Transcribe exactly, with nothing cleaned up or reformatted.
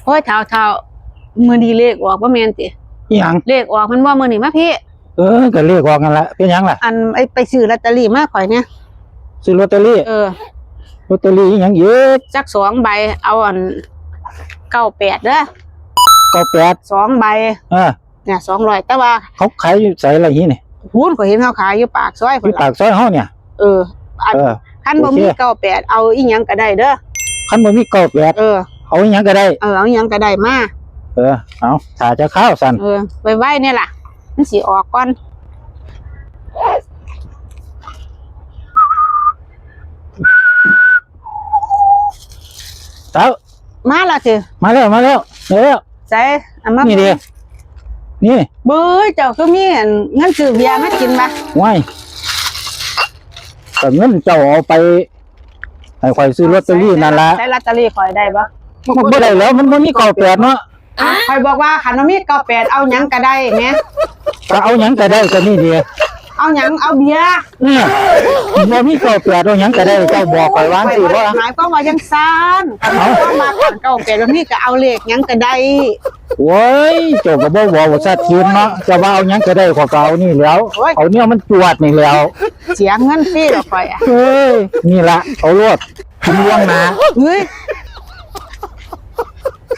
โอ้ย เฒ่าๆ มื้อนี้เลขออกบ่แม่นติ อีหยัง เลขออกมันบ่ มื้อนี้มาพี้ เออ ก็เลขออกนั่นล่ะ เป็นหยังล่ะ อัน ไอ้ ไปซื้อลอตเตอรี่มาข่อยเนี่ย ซื้อลอตเตอรี่ เออ ลอตเตอรี่อีหยังอีก จักสองใบ เอาอัน เก้าแปด เด้อ เก้าแปด สองใบ เออ เนี่ย สองร้อย แต่ว่า เขาขายอยู่ไสล่ะนี่ พู้น ข้อยเห็นเขาขายอยู่ปากซอย อยู่ปากซอยเฮาเนี่ย เออ อัน เออ คันบ่มี โอเค เก้าแปด เอาอีหยังก็ได้เด้อ คันบ่มี เก้าแปด เออ เอาอีหยังก็ได้ เออ เอาอีหยังก็ได้มา เออ เอา ถ้าจะข้าวสั่น เออ ไวๆ เนี่ยล่ะ มันสิออกก่อน เต้า มาแล้วสิ มาแล้ว มาแล้ว เดี๋ยว ใส่ เอามา นี่ดิ นี่ เบ้ย เจ้าคือมีอันเงินซื้อเบียร์มากินปะ ว้าย ก็เงินเจ้าเอาไป ให้ข่อยซื้อลอตเตอรี่นั่นล่ะ ใส่ลอตเตอรี่ข่อยได้ปะ มันบ่ได้แล้ว มันบ่มี เก้าแปด เนาะ ข่อยบอกว่าคันบ่มี เก้าแปด เอาหยังก็ได้แหม ก็เอาหยังก็ได้ก็นี่ดิ เอาหยัง เอาเบียร์ เนี่ย บ่มี เก้าแปด เอาหยังก็ได้ เจ้าบอกข่อยว่าจังซี้บ่ล่ะ หมายความว่าจังซั่น เอ้า คันบ่มี เก้าแปด แบบนี้ก็เอาเลขหยังก็ได้ โอ้ย เจ้าก็บ่บอกว่าชัดเจนเนาะ เจ้าว่าเอาหยังก็ได้ ข้อยก็เอานี่แหล้ว โอ้ย เอาเนี่ยมันจวดนี่แหล้ว เสียเงินฟรีดอกข่อยอะ เอ้ย นี่ล่ะ เอาโลด กินล่วงหน้า เฮ้ย